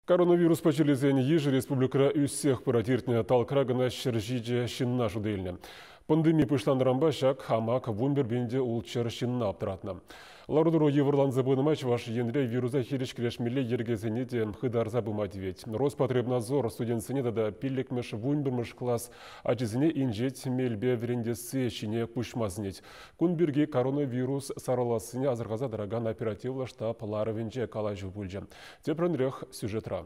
Коронавирус чирлисен йышӗ республикӑра ӳссех пырать. Иртнӗ талӑкра кӑна 107 ҫынна шута илнӗ. Пандеми пуҫланнӑранпа ҫак амак 11 600 ҫынна аптӑратнӑ. Лару-тӑру йывӑрланса пынӑ май Чӑваш Енре вируса хирӗҫ кӗрешмелли йӗркесене те хытарса пыма тивет. Роспотребнадзор студентсене тата 5-мӗш, 11-мӗш класс ачисене инҫет мелпе вӗрентесси ҫине куҫма сӗнет. Кун пирки коронавирус сарӑлассине асӑрхаса тӑракан оперативлӑ штаб ларӑвӗнче калаҫу пулчӗ. Тӗплӗнрех сюжетра.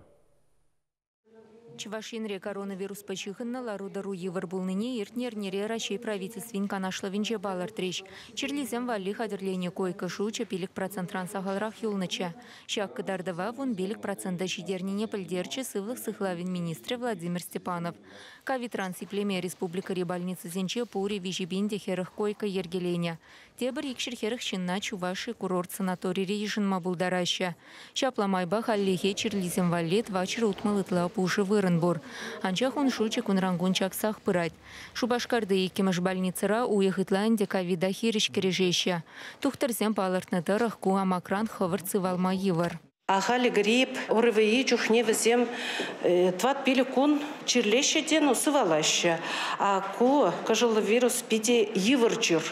Чӑваш Енре коронавируспа ҫыхӑннӑ лару-тӑру йывӑр пулнине иртнӗ эрнере Раҫҫей правительствин канашлӑвӗнче палӑртрӗҫ. Чирлисем валли хатӗрленӗ койка шучӗ 5%-ран сахалрах юлнӑччӗ. Ҫак кӑтартӑва 15% ҫитернине пӗлтерчӗ сывлӑх сыхлавӗн министрӗ Владимир Степанов. Ковидран сиплеме республикӑри больницӑсенче пурӗ 3040 койка йӗркеленӗ. Тепӗр 240 ҫынна Чувашия курорт санаторире йышӑнма пултараҫҫӗ. Ҫапла майпа хальлӗхе чирлисем валли 460 ытла пушӑ вырӑн пур. Анчах ун шучӗ кунран-кун чаксах пырать. Шупашкарти иккӗмӗш больницӑра уйӑх ытла ӗнтӗ ковида хирӗҫ кӗрешеҫҫӗ. Тухтӑрсем палӑртнӑ тӑрӑх ку амакран хӑвӑрт сывалма йывӑр. Ахаль грипп, ОРВИ чухне вӗсем 4-5 кун чирлеҫҫӗ те, ну, сывалаҫҫӗ. А ку кӑшӑллӑ вирус питӗ йывӑр чир.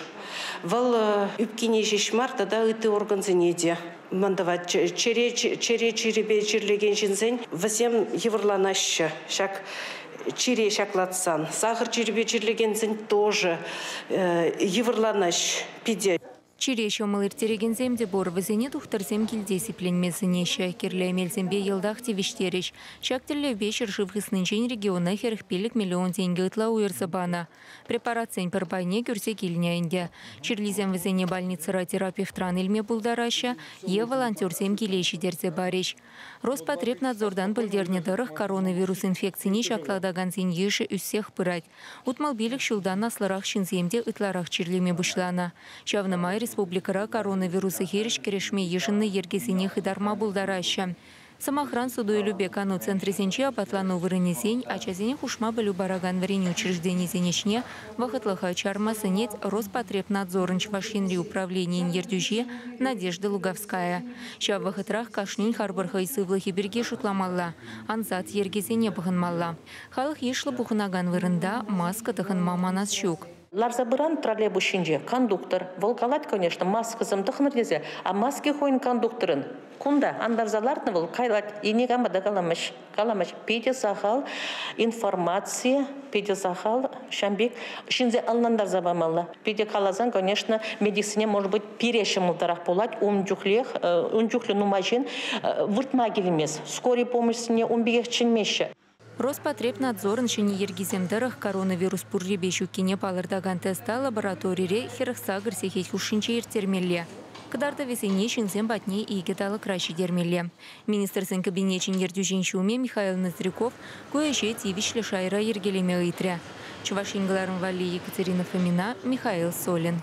Вӑл ӳпкене ҫеҫ мар, тата ытти органсене те мантӑвать. Чӗре чирӗпе чирлекен ҫынсен вӗсем йывӑрланаҫҫӗ. Ҫак чире ҫаклатсан. Сахӑр чирӗпе чирлекенсен тоже йывӑрланаҫ питӗ. Чире ҫӑмӑл ирттерекенсем те пур. Вӗсене тухтӑрсем килте сипленме сӗнеҫҫӗ. Кирлӗ эмелсемпе йӑлтах тивӗҫтерӗҫ. Ҫак тӗллевпе ҫӗршыв хыснинчен региона 45 миллион тенкӗ ытла уйӑрса панӑ. Препаратсен пӗр пайне кӳрсе килнӗ ӗнтӗ. Чирлисем вӗсене больницӑра терапевтран илме пултараҫҫӗ е волонтерсем киле ҫитерсе парӗҫ. Роспотребнадзортан пӗлтернӗ тӑрӑх коронавирус инфекцине ҫаклатакансен йышӗ ӳссех пырать. 65 ҫултан аслӑрах ҫынсем те ытларах чирлеме пуҫланӑ. Ҫавна май республикӑра коронавируса хирӗҫ кӗрешме йышӑннӑ йӗркесене хытарма пултараҫҫӗ. Сӑмахран, суту-илӳпе кану центрӗсенче апатлану вырӑнӗсен, ачасене хушма пӗлӳ паракан вӗренӳ учрежденисен ӗҫне вӑхӑтлӑха чарма сӗнет Роспотребнадзорӑн Чӑваш Енри управленийӗн ертӳҫи Надежда Луговская. Ҫав вӑхӑтрах кашнин харпӑр хӑй сывлӑхӗ пирки шутламалла, ансат йӗркесене пӑхӑнмалла. Халӑх йышлӑ пухӑнакан вырӑнта маска тӑхӑнма манас ҫук. Ларса пыран троллейбус ҫинче кондуктор. Вӑл калать, конечно, маскӑсем тӑхӑнӑр тесе, а маски хӑйӗн кондукторӑн. Кунта антарса лартнӑ вӑл, кайлать, и никама та каламасть. Каламасть. Питӗ сахал информаци, питӗ сахал ҫавӑн пек ҫынсене ӑнлантарса памалла. Питӗ каласан, конечно, медиксене, может быть, пире ҫӑмӑлтарах пулать, ун чухлех, ун чухлӗ нумай ҫын выртма килмест. Скорый помощьсене ун пекех чӗнмеҫҫӗ. Роспотребнадзорӑн ҫӗнӗ йӗркисем тӑрӑх коронавирус пуррипе ҫуккине палӑртакан теста лабораторире 48 сехет хушшинче ирттермелле. Кӑтартӑвӗсене ҫынсем патне 2 талӑкра ҫитермелле. Министрсен кабинечӗн ертӳҫин ҫумӗ Михаил Ноздряков ку ӗҫе тивӗҫлӗ шайра йӗркелеме ыйтрӗ. Чӑваш Ен кӑларӑм валли Екатерина Фомина, Михаил Солин.